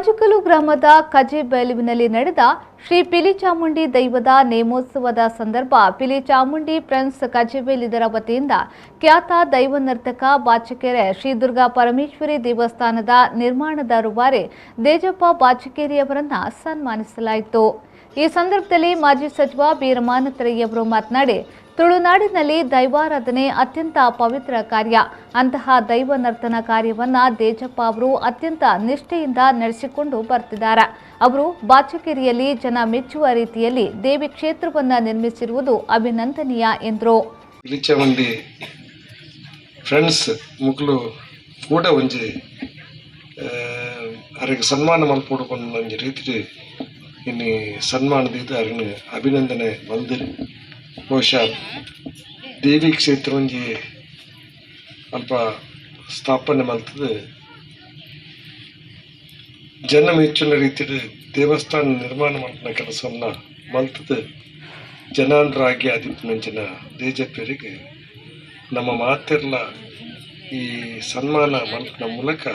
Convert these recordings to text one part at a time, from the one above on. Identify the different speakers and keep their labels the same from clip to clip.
Speaker 1: Panjukallu ಗ್ರಾಮದ ಕಜೆಬೈಲುವಿನಲ್ಲಿ ನಡೆದ ಶ್ರೀ ಪಿಲಿಚಾಮುಂಡಿ ದೈವದ ನೇಮೋತ್ಸವದ ಸಂದರ್ಭ ಪಿಲಿಚಾಮುಂಡಿ ಫ್ರೆಂಡ್ಸ್ ಕಜೆಬೈಲಿದರ ವತಿಯಿಂದ ಖ್ಯಾತ ದೈವ ನರ್ತಕ ಬಾಚಕೆರೆ ಶ್ರೀ ದುರ್ಗಾ ಪರಮೇಶ್ವರಿ ದೇವಸ್ಥಾನದ ನಿರ್ಮಾಣದ ರೂವಾರಿ ದೇಜಪ್ಪ ಬಾಚಕೇರಿಯವರನ್ನ ಸನ್ಮಾನಿಸಲಾಯಿತು. ಈ ಸಂದರ್ಭದಲ್ಲಿ ಮಾಜಿ ಸಚಿವ ಬಿ ಮಾತನಾಡಿ, ತುಳುನಾಡಿನಲ್ಲಿ ದೈವಾರಾಧನೆ ಅತ್ಯಂತ ಪವಿತ್ರ ಕಾರ್ಯ. ಅಂತಹ ದೈವ ನರ್ತನ ಕಾರ್ಯವನ್ನ ದೇಜಪ್ಪ ಅವರು ಅತ್ಯಂತ ನಿಷ್ಠೆಯಿಂದ ನಡೆಸಿಕೊಂಡು ಬರ್ತಿದ್ದಾರೆ. ಅವರು ಬಾಚಕೆರೆಯಲ್ಲಿ ಜನ ಮೆಚ್ಚುವ ರೀತಿಯಲ್ಲಿ ದೇವಿ ಕ್ಷೇತ್ರವನ್ನ ನಿರ್ಮಿಸಿರುವುದು ಅಭಿನಂದನೀಯ ಎಂದರು.
Speaker 2: ಪಿಲಿಚಾಮುಂಡಿ ಫ್ರೆಂಡ್ಸ್ ಮುಕ್ಲು ಕೂಡ ಒಂಜಿ ಅರೆಗ್ ಸನ್ಮಾನ ಮಲ್ಪೊಡು ಪನ್ಪುನ ಒಂಜಿ ರೀತಿಡ್ ಇನಿ ಸನ್ಮಾನ ದೀದ್ ಅರೆನ್ ಅಭಿನಂದನೆ ಮಲ್ದೆರ್. ಬಹುಶಃ ದೇವಿ ಕ್ಷೇತ್ರ ಒಂಜಿ ಅಲ್ಪ ಸ್ಥಾಪನೆ ಮಲ್ತುದು, ಜನ ಮೆಚ್ಚುನ ರೀತಿಡ್ ದೇವಸ್ಥಾನ ನಿರ್ಮಾಣ ಮಲ್ಪುನ ಕೆಲಸವನ್ನ ಮಲ್ತುದು ಜನಾಂಡ್ರಾಗಿ ಆದಿಪ್ಪುನಂಚಿನ ದೇಜಪ್ಪರಿಗೆ ನಮ್ಮ ಮಾತೆರ್ಲ ಈ ಸನ್ಮಾನ ಮಲ್ಪುನ ಮೂಲಕ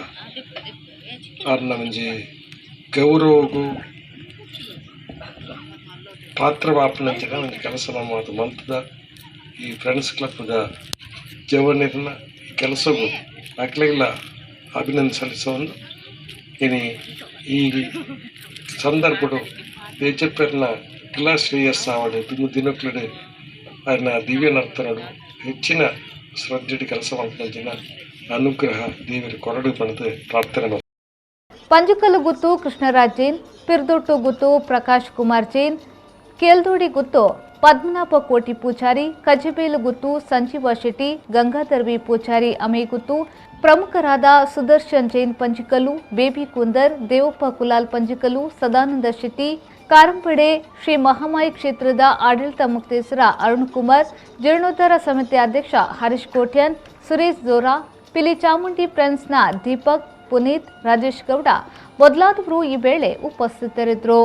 Speaker 2: ಆರ್ನ ಒಂಜಿ ಗೌರವಗು ಪಾತ್ರವಾಪುನಂಚಿನ ಒಂಜಿ ಕೆಲಸ ನಮ್ಮ ಅದು ಮಲ್ತದ. ಈ ಫ್ರೆಂಡ್ಸ್ ಕ್ಲಬ್ದ ಜವನೆರ್ನ ಈ ಕೆಲಸಗು ಅಕ್ಲೆಗ್ಲ ಅಭಿನಂದನೆ ಸಲ್ಲಿಸೊಂದು, ಇನಿ ಈ ಸಂದರ್ಭಡು ದೇಜಪ್ಪೆರ್ನ ಕಿಲ ಶ್ರೇಯಸ್ ಆವಡ್, ದುಂಬು ದಿನಕ್ಲೆಡ್ ಆರ್ನ ದಿವ್ಯ ನರ್ತನಡು ಹೆಚ್ಚಿನ ಶ್ರದ್ಧೆಡ್ ಕೆಲಸ ಮಲ್ಪುನಂಚಿನ ಅನುಗ್ರಹ ದೇವೆರ್ ಕೊರಡು ಪಂಡ್ದ್ ಪ್ರಾರ್ಥನೆ ಮಲ್ಪುವೆ.
Speaker 1: ಪಂಜುಕಲ್ಲು ಗುತ್ತು ಕೃಷ್ಣರಾಜ್ ಜೈನ್, ಪಿರ್ದೊಟ್ಟು ಗುತ್ತು ಪ್ರಕಾಶ್ ಕುಮಾರ್ ಜೈನ್, ಕೇಲ್ದೋಡಿ ಗುತ್ತು ಪದ್ಮನಾಭ ಕೋಟಿ ಪೂಜಾರಿ, ಕಜಬೇಲು ಗುತ್ತು ಸಂಜೀವ ಶೆಟ್ಟಿ, ಗಂಗಾಧರ್ ವಿ ಪೂಜಾರಿ ಅಮೇಗುತ್ತು, ಪ್ರಮುಖರಾದ ಸುದರ್ಶನ್ ಜೈನ್ ಪಂಜಿಕಲ್ಲು, ಬೇಬಿ ಕುಂದರ್, ದೇವಪ್ಪ ಕುಲಾಲ್ ಪಂಜಿಕಲ್ಲು, ಸದಾನಂದ ಶೆಟ್ಟಿ ಕಾರಂಪಡೆ, ಶ್ರೀ ಮಹಾಮಾಯಿ ಕ್ಷೇತ್ರದ ಆಡಳಿತ ಮುಕ್ತೇಸರ ಅರುಣ್ ಕುಮಾರ್, ಜೀರ್ಣೋದ್ಧಾರ ಸಮಿತಿ ಅಧ್ಯಕ್ಷ ಹರೀಶ್ ಕೋಟ್ಯಾನ್, ಸುರೇಶ್ ಜೋರಾ, ಪಿಲಿ ಚಾಮುಂಡಿ ಫ್ರೆಂಡ್ಸ್ನ ದೀಪಕ್, ಪುನೀತ್, ರಾಜೇಶ್ ಗೌಡ ಮೊದಲಾದವರು ಈ ವೇಳೆ ಉಪಸ್ಥಿತರಿದ್ದರು.